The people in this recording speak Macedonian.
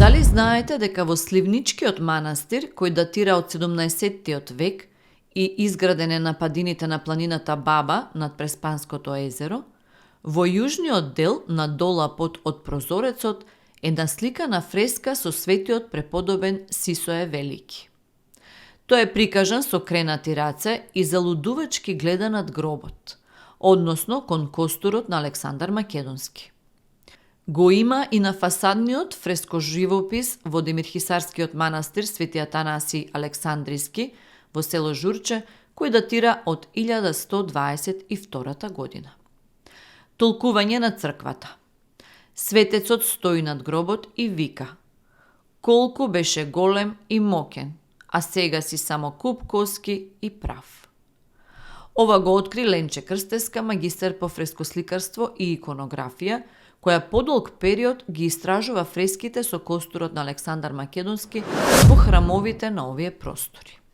Дали знаете дека во Сливничкиот манастир, кој датира од 17-тиот век и изграден е на падините на планината Баба над Преспанското езеро, во јужниот дел на долапот од прозорецот е насликана фреска со светиот преподобен Сисое Велики. Тој е прикажан со кренати раце и залудувачки гледа над гробот, односно кон костурот на Александар Македонски. Го има и на фасадниот фрескоживопис во Демирхисарскиот манастир Свети Атанаси Александриски во село Журче, кој датира од 1122 година. Толкување на црквата. Светецот стои над гробот и вика: колку беше голем и мокен, а сега си само куп коски и прав. Ова го откри Ленче Крстеска, магистар по фрескосликарство и иконографија, која подолг период ги истражува фреските со костурот на Александар Македонски во храмовите на овие простори.